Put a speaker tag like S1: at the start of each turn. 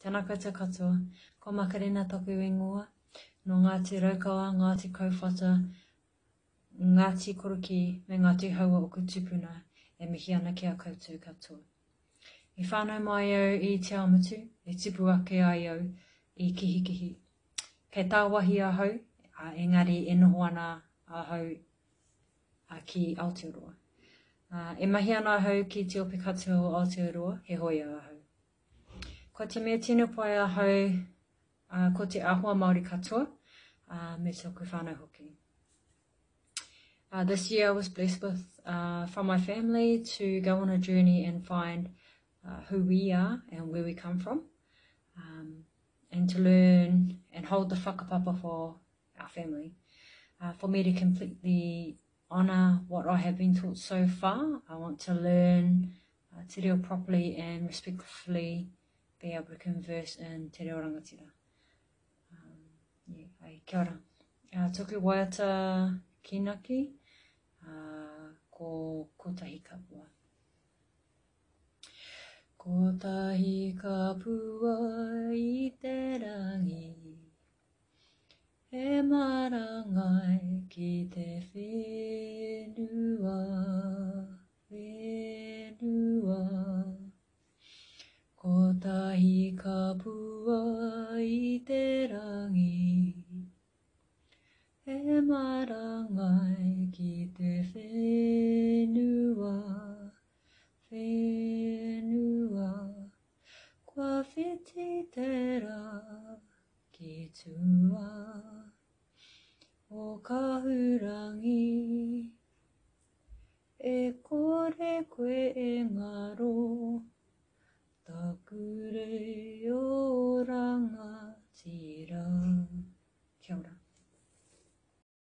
S1: Tēnā koutou katoa. Ko Makarena toku ingoa. Nō Ngāti Raukawa, Ngāti Kauwhata, Ngāti Korokī me Ngāti Haua oku tupuna e mihi ana ki a koutou katoa. I whānau mai au i Te Awamutu, i tipu ake ai au i Kihikihi. Kei tāwahi ahau, engari e noho ana ahau ki Aotearoa. E mahi ana ahau ki Te Ope Katoa o Aotearoa, he hōia ahau. Ko te mea tino pai ahau, ko te āhua Māori katoa, me tōku whānau hoki. Uh, this year I was blessed with uh, from my family to go on a journey and find uh, who we are and where we come from, um, and to learn and hold the whakapapa for our family. Uh, for me to completely honour what I have been taught so far, I want to learn uh, te reo properly and respectfully be able to converse in te reo rangatira. Um, yeah, ai, kia ora. Uh, toku waiata kinaki, uh, ko Kotahi Kapua. Kotahi kapua i te rangi, He marangai ki te whenua, whenua. Kotahi kapua i te rangi, He marangai ki te whenua, whenua. Kua whiti te rā ki tua o Kahurangi. E kore koe e ngaro, taku reo rangatira. Kia ora.